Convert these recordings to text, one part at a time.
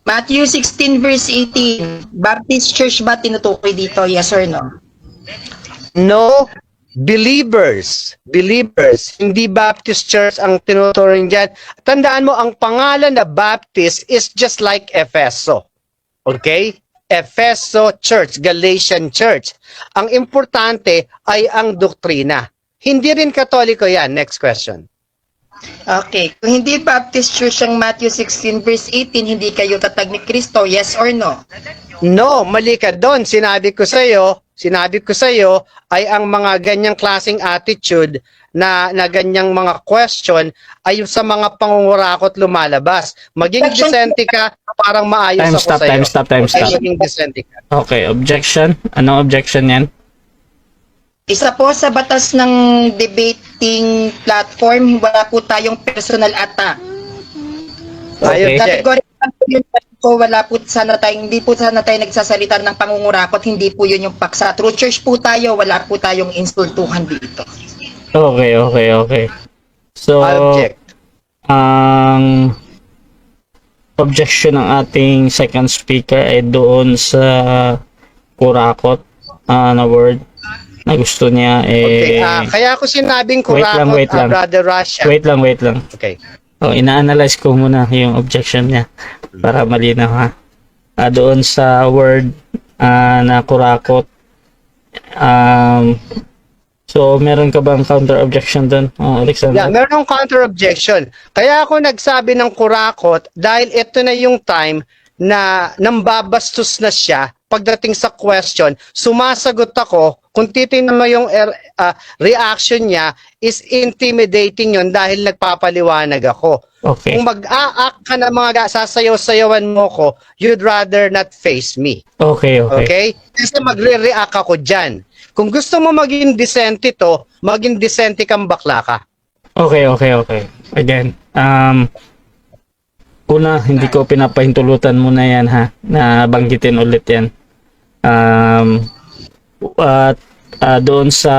Matthew 16 verse 18. Baptist Church ba tinutukoy dito? Yes or no? No, believers. Believers. Hindi Baptist Church ang tinuturing dyan. Tandaan mo, ang pangalan na Baptist is just like Efeso. Okay? Efeso Church, Galatian Church. Ang importante ay ang doktrina. Hindi rin Katoliko yan. Next question. Okay. Kung hindi Baptist Church ang Matthew 16 verse 18, hindi kayo tatag ni Kristo? Yes or no? No, mali ka doon. Sinabi ko sa iyo ay ang mga ganyang klaseng attitude na ganyang mga question ay sa mga pangungurakot lumalabas. Maging disente ka, parang maayos Time ako stop, sa iyo. time stop. Maging disente ka. Okay, objection. Anong objection yan? Isa po sa batas ng debating platform, wala po tayong personal attack. Okay. Category yun po, wala po sana tayong, hindi po sana tayo nagsasalita ng pangungurakot, hindi po yun yung paksa. True church po tayo, wala po tayong insultuhan dito. Okay. So, Object. ang objection ng ating second speaker ay doon sa kurakot na word na gusto niya Okay, kaya ako sinabing kurakot, wait lang. Brother Russia. wait lang. Okay. Ina-analyze ko muna yung objection niya para malinaw ha. Doon sa word na kurakot. So, meron ka bang counter-objection doon, Alexander? Yeah, meron akong counter-objection. Kaya ako nagsabi ng kurakot dahil ito na yung time na nambabastos na siya pagdating sa question, sumasagot ako, kung titingnan mo yung reaction niya, is intimidating yon dahil nagpapaliwanag ako. Okay. Kung mag-a-act ka na mga sasayaw-sayawan mo ko, you'd rather not face me. Okay. Okay? Kasi magre-react ako dyan. Kung gusto mo maging decente to, maging decente kang bakla ka. Okay. Again, una, hindi ko pinapahintulutan muna yan ha, na banggitin ulit yan. Doon sa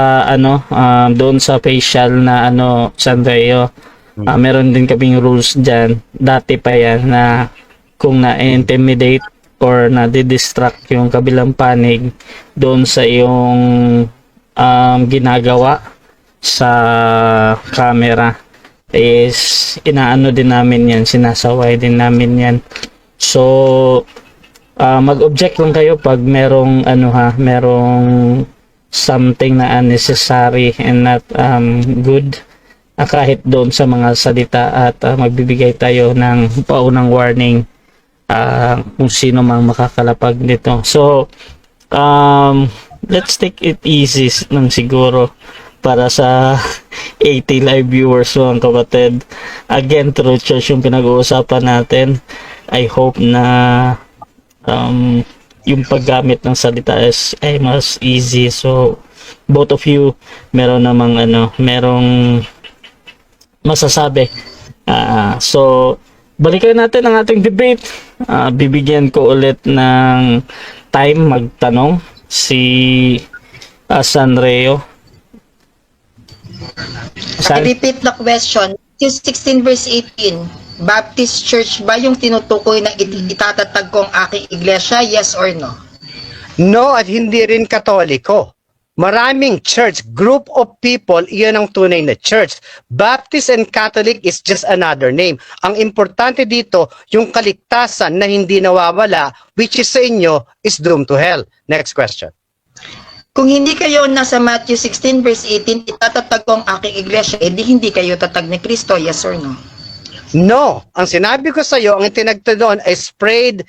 doon sa facial na Sanreo, meron din kaming rules diyan. Dati pa yan na kung na-intimidate or na-distract yung kabilang panig doon sa iyong ginagawa sa camera is inaano din namin yan, sinasaway din namin yan. So mag-object lang kayo pag merong merong something na unnecessary and not good, kahit doon sa mga salita, at magbibigay tayo ng paunang warning kung sino mang makakalapag nito. So let's take it easy nang siguro para sa 80 live viewers mga kapatid. Again, True Church yung pinag-uusapan natin. I hope na yung paggamit ng salita ay mas easy. So both of you meron namang merong masasabi. So balikan natin ang ating debate. Bibigyan ko ulit ng time magtanong si Sanreo. I repeat the question. 16 verse 18. Baptist Church ba yung tinutukoy na itatatag ko ang aking iglesia? Yes or no? No, at hindi rin Katoliko. Maraming church, group of people, iyon ang tunay na church. Baptist and Catholic is just another name. Ang importante dito, yung kaligtasan na hindi nawawala, which is sa inyo, is doomed to hell. Next question. Kung hindi kayo nasa Matthew 16 verse 18, itatatag ko ang aking iglesia, edi hindi kayo tatag ni Kristo? Yes or no? No. Ang sinabi ko sa iyo, ang itinagto doon ay spread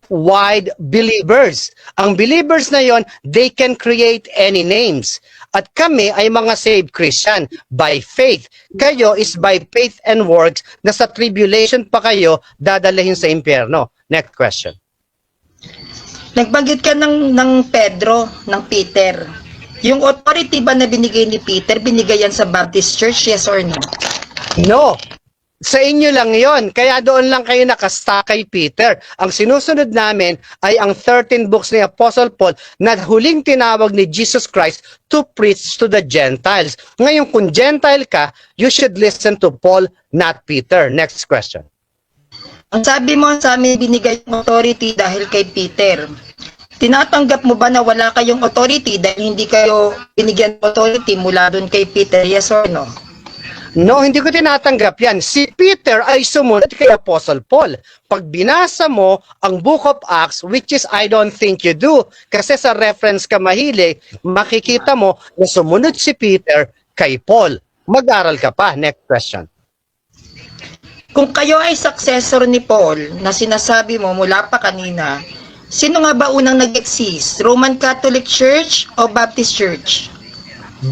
wide believers. Ang believers na yon, they can create any names. At kami ay mga saved Christian by faith. Kayo is by faith and works, na sa tribulation pa kayo dadalahin sa impyerno. Next question. Nagbanggit ka ng Pedro, ng Peter. Yung authority ba na binigay ni Peter, binigay yan sa Baptist Church? Yes or no? No. Sa inyo lang yon. Kaya doon lang kayo nakasta kay Peter. Ang sinusunod namin ay ang 13 books ni Apostle Paul na huling tinawag ni Jesus Christ to preach to the Gentiles. Ngayon, kung Gentile ka, you should listen to Paul, not Peter. Next question. Ang sabi mo sa amin binigay yung authority dahil kay Peter. Tinatanggap mo ba na wala kayong authority dahil hindi kayo binigyan ng authority mula doon kay Peter? Yes or no? No, hindi ko tinatanggap yan. Si Peter ay sumunod kay Apostle Paul. Pag binasa mo ang Book of Acts, which is I don't think you do, kasi sa reference ka mahilig, makikita mo na sumunod si Peter kay Paul. Mag-aral ka pa. Next question. Kung kayo ay successor ni Paul na sinasabi mo mula pa kanina, sino nga ba unang nag-exist? Roman Catholic Church o Baptist Church?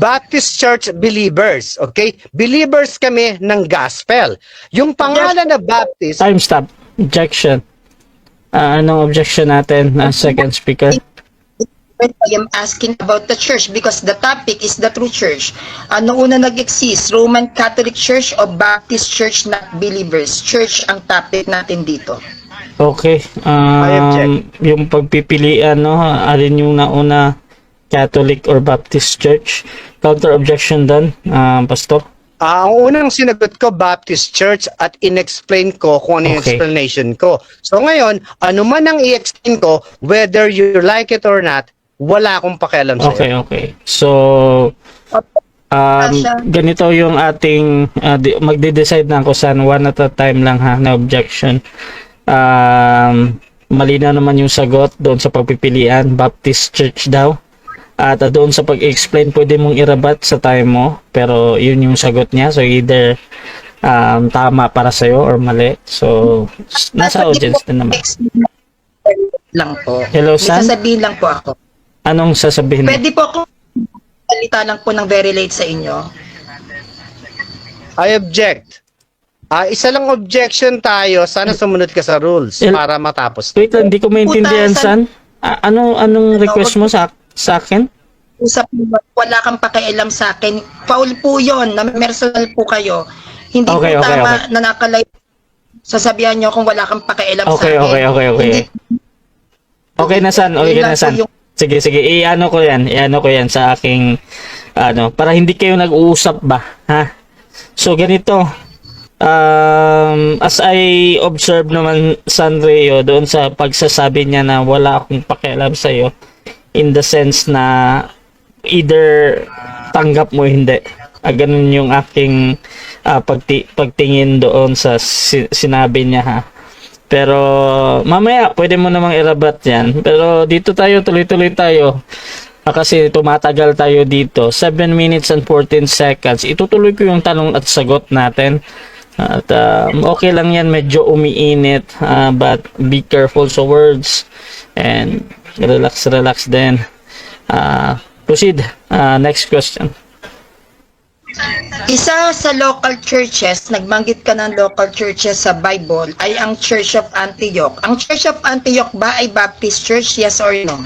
Baptist Church believers, okay? Believers kami ng gospel. Yung pangalan na Baptist, Time stop. Objection. Anong objection natin? Second speaker. I am asking about the church because the topic is the true church. Ano una nag-exist? Roman Catholic Church o Baptist Church not believers? Church ang topic natin dito. Okay. I object. Yung pagpipilian, no? Alin yung nauna, Catholic or Baptist Church? Counter objection done, Pastor? ang unang sinagot ko, Baptist Church, at in-explain ko kung ano yung Okay. explanation ko. So ngayon, ano man ang i-explain ko, whether you like it or not, wala akong pakialam sa'yo. Okay, okay. So, ganito yung ating, magde-decide na ako saan, one at a time lang ha, na objection. Malinaw naman yung sagot doon sa pagpipilian, Baptist Church daw. At doon sa pag-explain, pwede mong irabat sa time mo, pero yun yung sagot niya. So, either tama para sa'yo or mali. So, nasa audience din naman. Lang po. Hello, May San? sasabihin lang po ako. Anong sasabihin mo? Pwede po ako salita lang po ng very late sa inyo. I object. Isa lang objection tayo, sana sumunod ka sa rules para matapos. Wait lang, hindi ko maintindihan, San. Anong request mo sa akin? Usap mo, wala kang pakialam sa akin. Foul po yun, na personal po kayo. Hindi Okay, po okay, tama okay. na nakalive. Sasabihan nyo kung wala kang pakialam sa Okay, akin. okay. Hindi, Okay na, San. Okay yun na, lang po San. yung- Sige, sige. Iano ko yan sa aking, para hindi kayo nag-uusap ba, ha? So, ganito. As I observe naman, Sanrio, doon sa pagsasabi niya na wala akong pakialam sa'yo, in the sense na either tanggap mo hindi. Ganun yung aking pagtingin doon sa sinabi niya, ha. Pero mamaya pwede mo namang irabat yan. Pero dito tayo, tuloy-tuloy tayo. Kasi tumatagal tayo dito. 7 minutes and 14 seconds. Itutuloy ko yung tanong at sagot natin. At okay lang yan, medyo umiinit. But be careful sa words. And relax din. Proceed. Next question. Isa sa local churches, nagbanggit ka ng local churches sa Bible, ay ang Church of Antioch. Ang Church of Antioch ba ay Baptist Church, yes or no?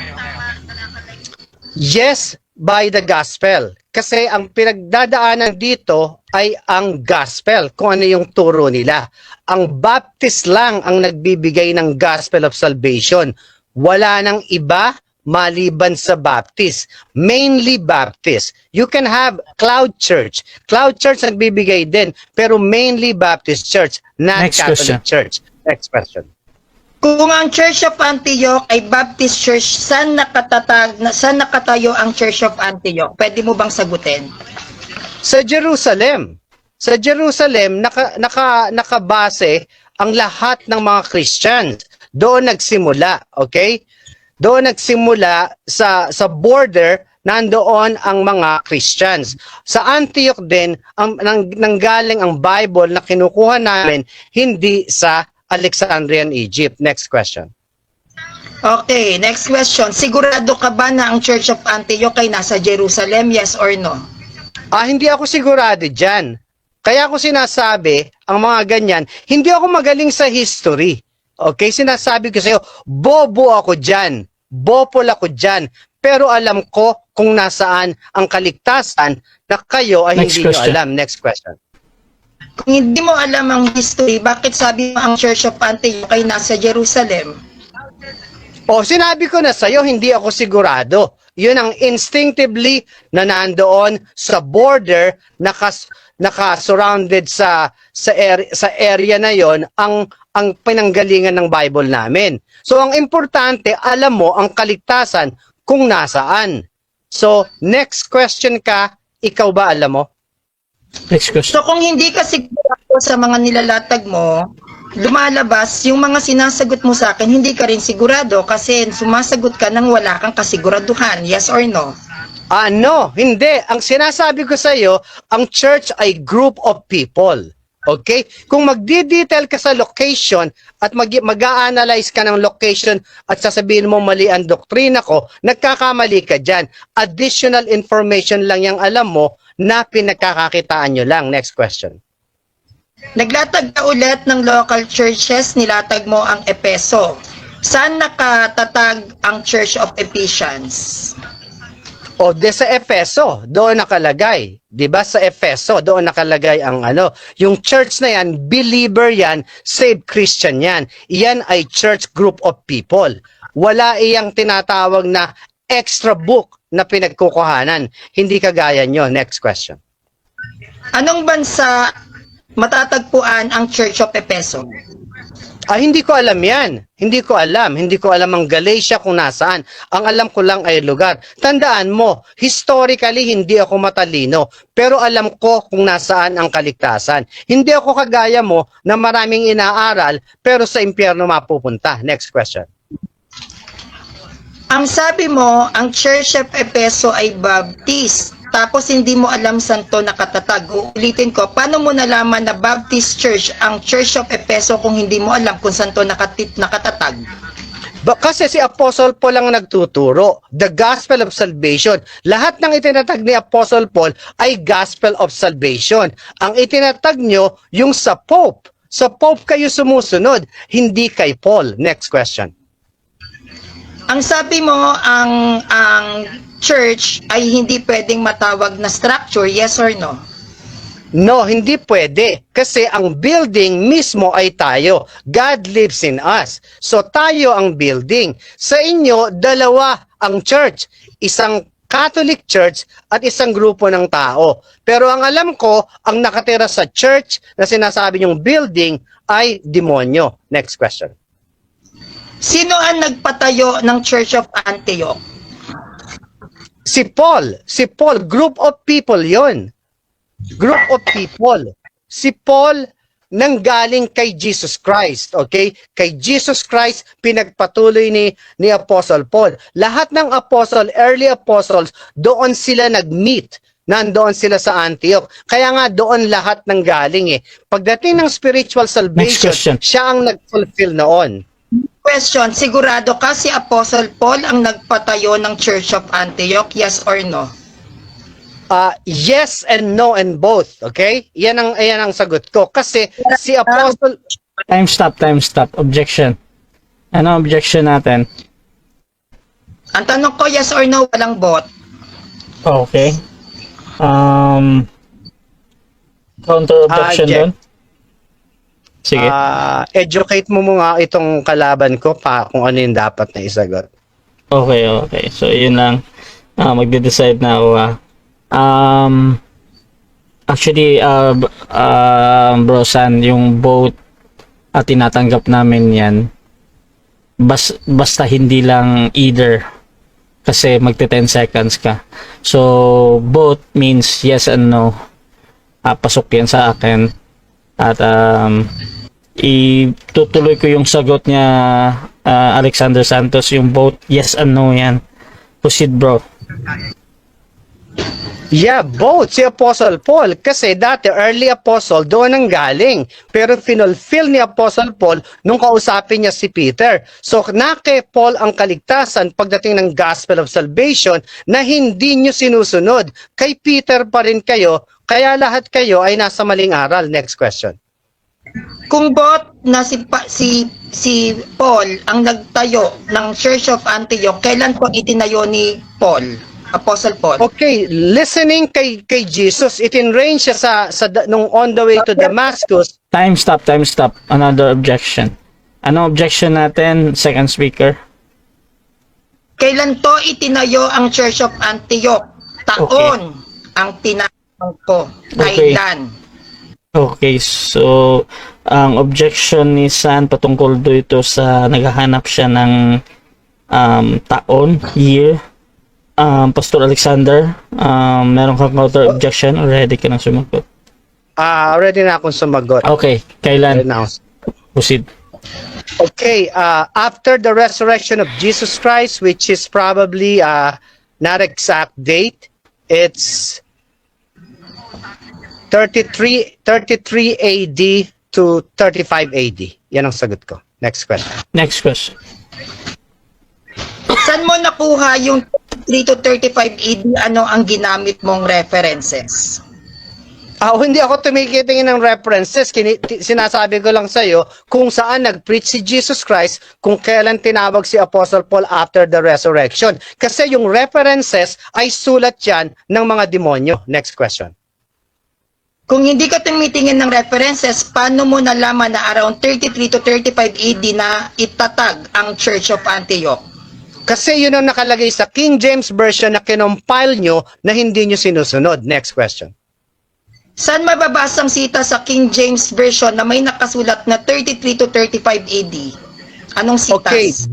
Yes, by the gospel. Kasi ang pinagdadaanan dito ay ang gospel, kung ano yung turo nila. Ang Baptist lang ang nagbibigay ng gospel of salvation. Wala nang iba maliban sa Baptist. Mainly Baptist. You can have Cloud Church. Cloud Church nagbibigay din, pero mainly Baptist Church, not Next Catholic question. Church. Next question. Kung ang Church of Antioch ay Baptist Church, saan nakatayo ang Church of Antioch? Pwede mo bang sagutin? Sa Jerusalem. Sa Jerusalem, nakabase ang lahat ng mga Christians. Doon nagsimula, okay? Doon nagsimula sa border, nandoon ang mga Christians. Sa Antioch din, nanggaling ang Bible na kinukuha namin, hindi sa Alexandrian, Egypt. Next question. Okay, next question. Sigurado ka ba na ang Church of Antioch ay nasa Jerusalem, yes or no? Hindi ako sigurado dyan. Kaya ako sinasabi, ang mga ganyan, hindi ako magaling sa history. Okay, sinasabi ko sa'yo, bobo ako dyan. Bopol ako dyan. Pero alam ko kung nasaan ang kaligtasan na kayo ay Next hindi nyo question. alam. Next question. Kung hindi mo alam ang history, bakit sabi mo ang Church of Antioch ay nasa Jerusalem? Sinabi ko na sa'yo, hindi ako sigurado. yun ang instinctively na nandoon sa border, naka-surrounded sa area na yon ang pinanggalingan ng Bible namin. So ang importante, alam mo ang kaligtasan kung nasaan. So next question ka, ikaw ba alam mo? Next question. So kung hindi ka sigurado sa mga nilalatag mo, lumalabas yung mga sinasagot mo sa akin, hindi ka rin sigurado kasi sumasagot ka nang wala kang kasiguraduhan. Yes or no? No, hindi. Ang sinasabi ko sa iyo, ang church ay group of people. Okay? Kung magdi-detail ka sa location at mag-a-analyze ka ng location at sasabihin mo mali ang doktrina ko, nagkakamali ka dyan. Additional information lang yung alam mo na pinagkakakitaan nyo lang. Next question. Naglatag ka ulit ng local churches, nilatag mo ang Epeso. Saan nakatatag ang Church of Ephesians? O de sa Efeso, doon nakalagay. 'Di ba sa Efeso, doon nakalagay ang yung church na yan, believer yan, saved Christian yan. Iyan ay church group of people. Wala iyang tinatawag na extra book na pinagkukuhanan. Hindi kagaya nyo. Next question. Anong bansa matatagpuan ang Church of Efeso? Hindi ko alam yan. Hindi ko alam. Hindi ko alam ang Galatia kung nasaan. Ang alam ko lang ay lugar. Tandaan mo, historically, hindi ako matalino. Pero alam ko kung nasaan ang kaligtasan. Hindi ako kagaya mo na maraming inaaral pero sa impyerno mapupunta. Next question. Ang sabi mo, ang Church of Efeso ay Baptist. Tapos hindi mo alam saan to nakatatag. Uulitin ko, paano mo nalaman na Baptist Church ang Church of Efeso kung hindi mo alam kung saan to nakatatag? Kasi si Apostle Paul ang nagtuturo. The Gospel of Salvation. Lahat ng itinatag ni Apostle Paul ay Gospel of Salvation. Ang itinatag nyo, yung sa Pope. Sa Pope kayo sumusunod, hindi kay Paul. Next question. Ang sabi mo, ang church ay hindi pwedeng matawag na structure, yes or no? No, hindi pwede. Kasi ang building mismo ay tayo. God lives in us. So tayo ang building. Sa inyo, dalawa ang church. Isang Catholic Church at isang grupo ng tao. Pero ang alam ko, ang nakatira sa church na sinasabi niyong building ay demonyo. Next question. Sino ang nagpatayo ng Church of Antioch? Si Paul. Si Paul. Group of people yon. Group of people. Si Paul nanggaling kay Jesus Christ. Okay? Kay Jesus Christ, pinagpatuloy ni Apostle Paul. Lahat ng apostle, early apostles, doon sila nag-meet. Nandoon sila sa Antioch. Kaya nga doon lahat nang galing eh. Pagdating ng spiritual salvation, siya ang nag-fulfill noon. Question, sigurado ka si Apostle Paul ang nagpatayo ng Church of Antioch, yes or no? Yes and no and both, okay? Yan ang sagot ko. Kasi si Apostle... Time stop. Objection. Ano objection natin? Ang tanong ko, yes or no, walang both. Okay. Counter objection doon? Sige. Educate mo mga itong kalaban ko pa kung ano yung dapat na isagot. Okay. So, yun lang. Magde-decide na ako. Actually, Bro San, yung vote at tinatanggap namin yan, basta hindi lang either. Kasi magte 10 seconds ka. So, vote means yes and no. Pasok yan sa akin. At itutuloy ko yung sagot niya, Alexander Santos, yung vote yes and no yan. Proceed, bro. Yeah, both. Si Apostle Paul. Kasi dati, early apostle, doon ang galing. Pero finulfill ni Apostle Paul nung kausapin niya si Peter. So, na kay Paul ang kaligtasan pagdating ng Gospel of Salvation na hindi nyo sinusunod. Kay Peter pa rin kayo, kaya lahat kayo ay nasa maling aral. Next question. Kung both na si Paul ang nagtayo ng Church of Antioch, kailan po itinayo ni Paul? Apostle Paul. Okay, listening kay Jesus, itinrange siya nung on the way to Damascus. Time stop. Another objection. Anong objection natin, second speaker? Kailan to itinayo ang Church of Antioch? Taon ang tinatanong ko. Okay. Kailan? Okay, so ang objection ni San patungkol dito sa naghahanap siya ng taon, year. Pastor Alexander, meron kang counter objection or ready ka nang sumagot? Ready na akong sumagot. Okay, kailan? Ready na ako. Proceed. Okay, after the resurrection of Jesus Christ, which is probably not exact date, it's 33 AD to 35 AD. Yan ang sagot ko. Next question. Next question. Saan mo nakuha yung 3 to 35 AD? Ano ang ginamit mong references? Hindi ako tumikitingin ng references. Sinasabi ko lang sa'yo kung saan nag-preach si Jesus Christ, kung kailan tinawag si Apostle Paul after the resurrection. Kasi yung references ay sulat yan ng mga demonyo. Next question. Kung hindi ka tumitingin ng references, paano mo nalaman na around 33 to 35 AD na itatag ang Church of Antioch? Kasi yun ang nakalagay sa King James Version na kinompile nyo na hindi nyo sinusunod. Next question. Saan mababasang sita sa King James Version na may nakasulat na 33 to 35 AD? Anong sitas?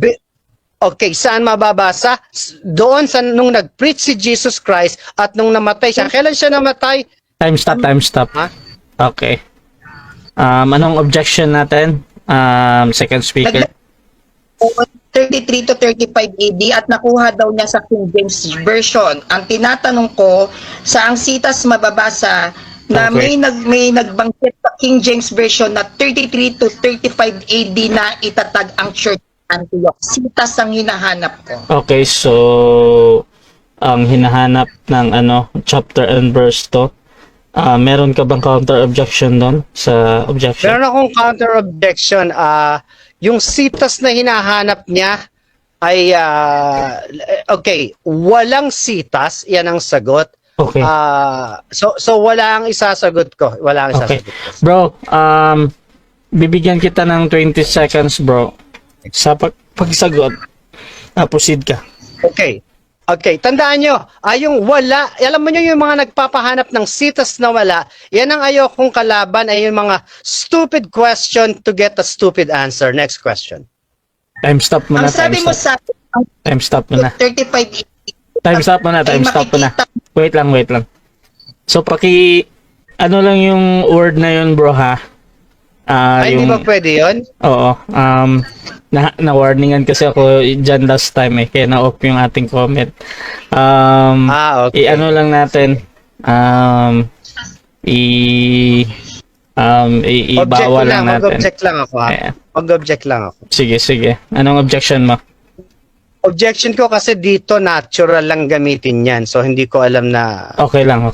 Okay, saan mababasa? Doon sa nung nag-preach si Jesus Christ at nung namatay siya. Kailan siya namatay? Time stop. Ha? Okay. Anong objection natin? Second speaker. 33 to 35 AD at nakuha daw niya sa King James Version. Ang tinatanong ko, saang sitas mababasa na Okay. may nagbanggit sa King James Version na 33 to 35 AD na itatag ang Church of Antioch. Sitas ang hinahanap ko. Okay, so ang hinahanap ng chapter and verse to. Meron ka bang counter objection doon sa objection? Meron akong counter objection. Yung sitas na hinahanap niya ay okay, walang sitas, yan ang sagot. Okay. So wala ang isasagot ko. Wala ang Okay. isasagot ko. Bro, bibigyan kita ng 20 seconds, bro. Sa pagsagot, proceed ka. Okay. Okay, tandaan nyo, yung wala, alam mo nyo yung mga nagpapahanap ng sitas na wala, yan ang ayokong kalaban ay yung mga stupid question to get a stupid answer. Next question. Time stop muna. Ang sabi mo sa Time stop muna. 35 AD, Time stop muna. Time stop muna. Wait lang. So, lang yung word na yun, bro, ha? Ay, hindi ba pwede yun? Oo. Na-warningan kasi ako dyan last time kaya na-off yung ating comment. Okay. Lang natin. Ibawal lang natin. Mag-object lang ako, ha? Ayan. Mag-object lang ako. Sige. Anong objection mo? Objection ko kasi dito natural lang gamitin yan. So, hindi ko alam na Okay lang.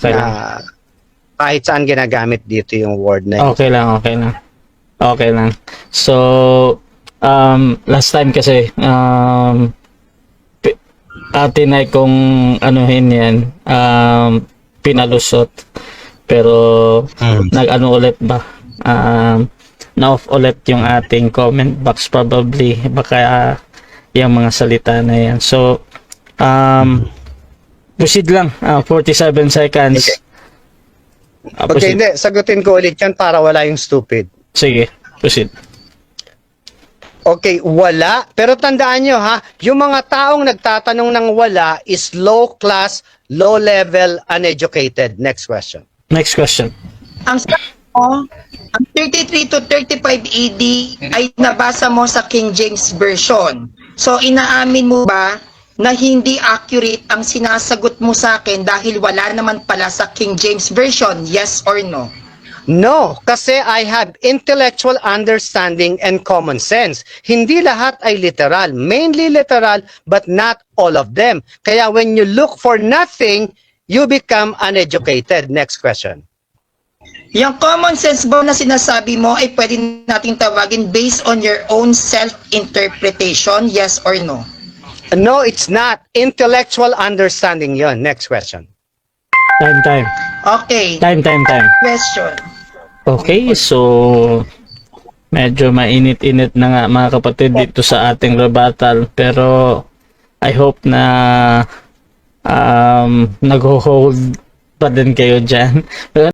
kahit saan ginagamit dito yung word na yun. Okay lang. So, last time kasi, tinay kong anuhin yan, pinalusot. Pero, ulit ba? Na-off ulit yung ating comment box probably. Baka yung mga salita na yan. So, proceed lang. 47 seconds. Okay, Proceed. hindi. Sagutin ko ulit yan para wala yung stupid. Sige, proceed. Okay, wala. Pero tandaan nyo ha, yung mga taong nagtatanong ng wala is low class, low level, uneducated. Next question. Next question. ang sabi mo, ang 33 to 35 AD ay nabasa mo sa King James Version. So, inaamin mo ba na hindi accurate ang sinasagot mo sa akin dahil wala naman pala sa King James Version? Yes or no? No, kasi I have intellectual understanding and common sense. Hindi lahat ay literal. Mainly literal, but not all of them. Kaya when you look for nothing, you become uneducated. Next question. Yung common sense ba na sinasabi mo ay pwede nating tawagin based on your own self-interpretation? Yes or no? No, it's not. Intellectual understanding yon. Next question. Time. Okay. Time. Question. Okay, so medyo mainit-init na nga mga kapatid dito sa ating rebuttal, pero I hope na nag-hold pa din kayo dyan. Pero